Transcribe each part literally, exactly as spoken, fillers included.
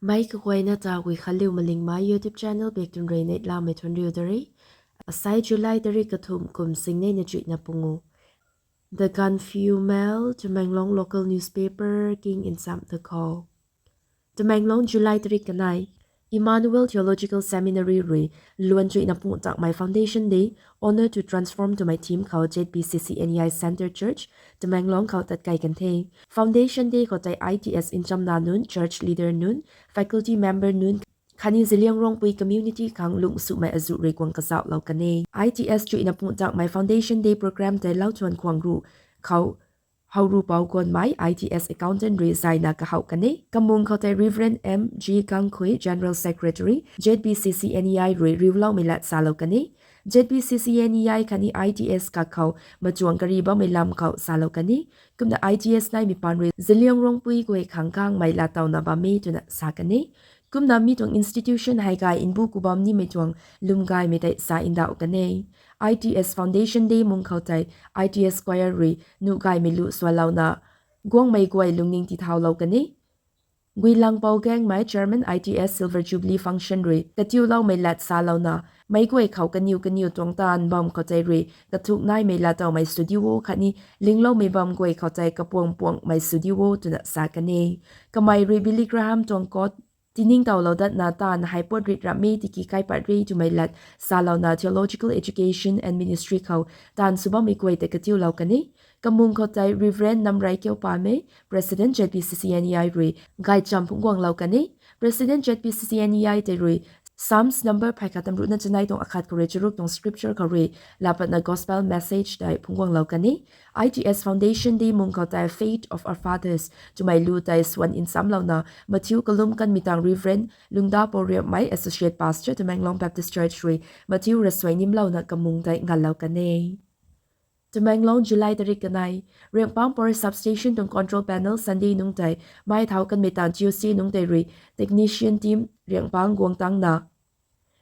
Mei kaguayna ta Guikhanliu Malingmei YouTube channel bak tun rui neihlamei thuanriu da re. Asai July tarik kathumh kum singnei na chuihna pungu. The Gaanphiu Mail, Tamenglong local newspaper king nsam ta khou. Tamenglong, July tarik kanei. Emmanuel Theological Seminary rui luan chuihna pungu takmei Foundation Day, Honor to Transform twmei theme khou Z B C C N E I Centre Church, Tamenglong khou tatkei kan the. Foundation Day khou tei I T S nchamna nunc, church leader nunc, faculty member nunc, khatni Zeliangrongpui community khang lungsumei azuh rui guang kazauhlou kan e. I T S chuihna pungu takmei Foundation Day program tei Lauthuan Khuang ruh khou Howru Pougonmei I T S accountant rui zayna kahaw kan e. Kamung khou tei Reverend M G Gangkhui, General Secretary, Z B C C N E I rui riuloumei lat salou kan e. Z B C C N E I khatni I T S kakhou machuang kari bammei lam khou salou kan e. Kumna I T S naimei paan rui Zeliangrongpui guay khang kangmei lat tawna bam e twna sa kan e. Kumna mi tuang institution hei gay nbu ku bam nimei tuang lwm gaymei tei sa ndauh kan e. I T S Foundation Day mung khou tei I T S choir rui nuh gaymei lu swalouna guangmei guay lungning tithaulou kan e. Guilangpou Gangmei, Chairman I T S Silver Jubilee Function rui katiuloumei lat salouna, meic guay khou kaniw kaniw tuang taanv bam khou tei rui kathuk naimei lat tawmei sw di o khatni lingloumei bam guay khou tei kapuang puangmei sw di o twna sa kan e. Kamei rui Billy Graham tuang quote tiningtowlou datna taanv hei puat rit ramh e tiki kaipat re twmei lat salouna theological education and ministry khou taanv sw bammei guay tei katiulou kan e. Kamung khou tei Reverend Namrei Kiupamei, President Z B C C N E I rui gaychamv phungc guanglou kan e. President Z B C C N E I tei rui Psalms number phay khat tam ruhna chanei tuang akhat khou rui charuk tuang scripture khou rui lapatna gospel message tei phungc guanglou kan e. I T S Foundation Day mung khou tei Faith of Our Fathers twmei lu tei swan nsamlouna, Matthew kalum kanmei tang Reverend Lungda Pouriamei, Associate Pastor, Tamenglong Baptist Church rui Matthew rasuai nimlouna kamung tei nganlou kan e. Tamenglong, July tarik kanei. Riangpang Power Substation tuang control panel Sunday nungc tei mei thau kanmei tang Tuesday nungc tei rui technician team Riangpang guang tangna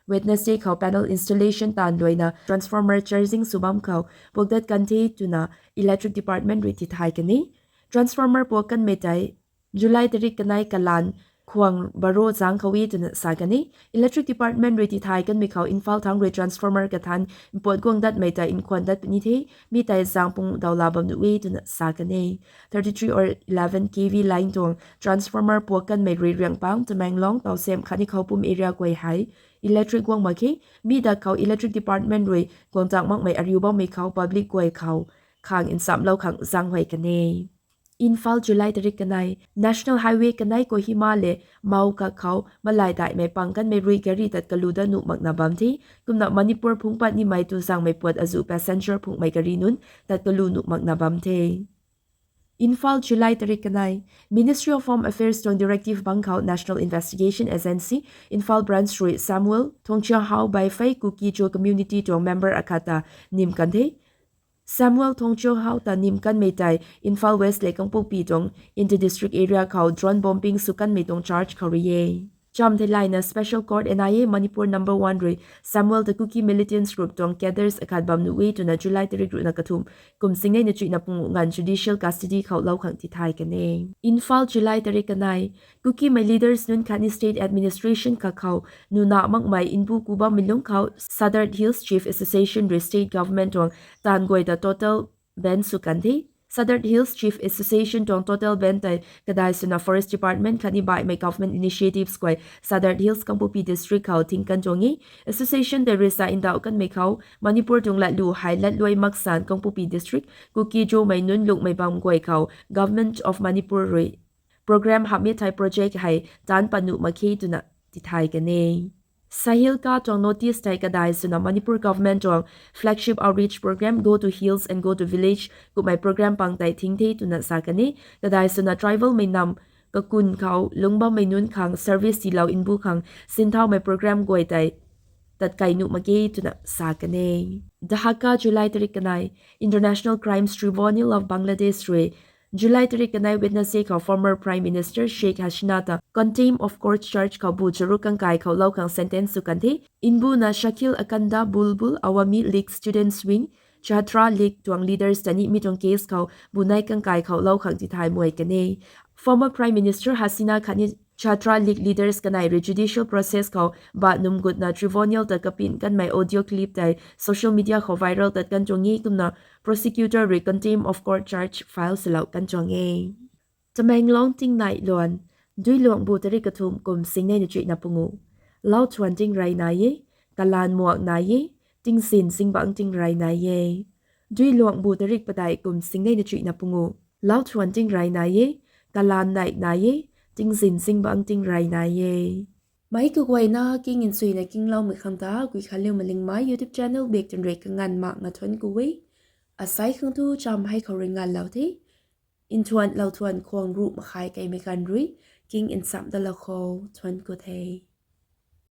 Wednesday khou panel installation taanv luaina transformer charging sw bam khou puak dat kan the twna Electric Department rui tithay kan e. Transformer puak kanmei tei July tarik kanei kalan khwang baro zang khou e twna sa kan e. Electric Department rui tithay kanmei khou Imphal thangc rui transformer kathan mpuat guang datmei tei nkhwan dat puni the, mi tei zang pung daula bam nuh e twna sa kan e. Thirty-three or eleven K V line tuang transformer puak kanmei rui Riangpang, Tamenglong, Tousem khatni Khoupum area guay hei electric guang mak khe. Mi dat khou Electric Department rui guang tak makmei ariu bammei khou public guay khou khang nchamlou khang zang huay kan e. Imphal, July tarik kanei. National Highway kanei Kohima le Mao kak khou malai daihmei pang kanmei rui gari tat kalu dat nuh makna bam the. Kumna Manipur phungc pat nimei tu zangmei puat azuh passenger phunghmei gari nunc tat kalu nuh makna bam the. Imphal, July tarik kanei. Ministry of Home Affairs tuang directive bang khou National Investigation Agency, Imphal Branch rui Samuel Thongchiahao Baifei Kuki-Zo community tuang member akhat ta nim kan the. Samuel Thongchiahao ta nim kanmei tei Imphal West le Kangpokpi tuang inter-district area khou drone bombing sw kanmei tuang charge khou rui e. Cham theilayna Special Court N I A Manipur number one rui Samuel ta Kuki militants group tuang cadres akhat bam nuh e twna July tarik ruhna kathumh kum singnei na chuihna pungu nganv judicial custody khou lou khang tithay kan e. Imphal, July tarik kanei. Kukimei leaders nunc khatni state administration kak khou nuna makmei nbu ku bammei lungc khou Sadar Hills Chief Association rui state government tuang taanv guay ta total ban sw kan the. Sadar Hills Chief Association tuang total ban tei kadai swna Forest Department khatni baihmei government initiatives guay Sadar Hills Kangpokpi District khou thing kan tuang e. Association tei rui sa ndauh kanmei khou Manipur tuang latlu hei latluai maksan Kangpokpi District Kuki-Zomei nunc lungmei bam guay khou Government of Manipur rui program hamh e thei project hei taanc pat nuh mak khe twna tithay kan e. Sahilka tuang notice tei kadai swna Manipur government tuang flagship outreach program Go to Hills and Go to Village kummei program pang tei thing the twna sa kan e. Kadai swna tribalmei nam kakun khou lungc bammei nunc khang service tiilou nbu khang sinthaumei program guay tei tatkei nuh mak ge twna sa kan e. Dhaka, July tarik kanei. International Crimes Tribunal of Bangladesh rui July tarik kanei Wednesday khou former Prime Minister Sheikh Hasina ta contempt of court charge khou bu charuk kangkai khou lou khang sentence sw kan the. Nbuna Shakil Akanda Bulbul, Awami League Students Wing, Chhatra League tuang leaders ta ni mi tuang case khou bu nei kangkai khou lou khang tithay muay kan e. Former Prime Minister Hasina khatni Chhatra League leaders kanei rui judicial process khou banum gutna tribunal ta kapin kanmei audio clip tei social media khou viral tat kan tuang e. Kumna prosecutor rui contempt of court charge file swlou kan tuang e. Tamenglong tingnai luan, Duiluangbu tarik kathumh kum singnei na chuihna pungu. Lau thuan tingrey nai e, kalan muak nai e, tingzin zingbangc tingrey nai e. Duiluangbu tarik padeih kum singnei na chuihna pungu. Lau thuan tingrey nai e, kalan neih nai e, tingzin zingbangc tingrey nai e. Meic kaguayna king nchuina kingloumei khang ta Guikhanliu Malingmei YouTube channel bak twn rui kanganv mak nga thuanc ku e. Asai khang tu cham hei khou rui nganvlou the. Nthuan lou thuan khwang ruh makhai keimei ganv rui king nchamh dalou khou thuanc ku the.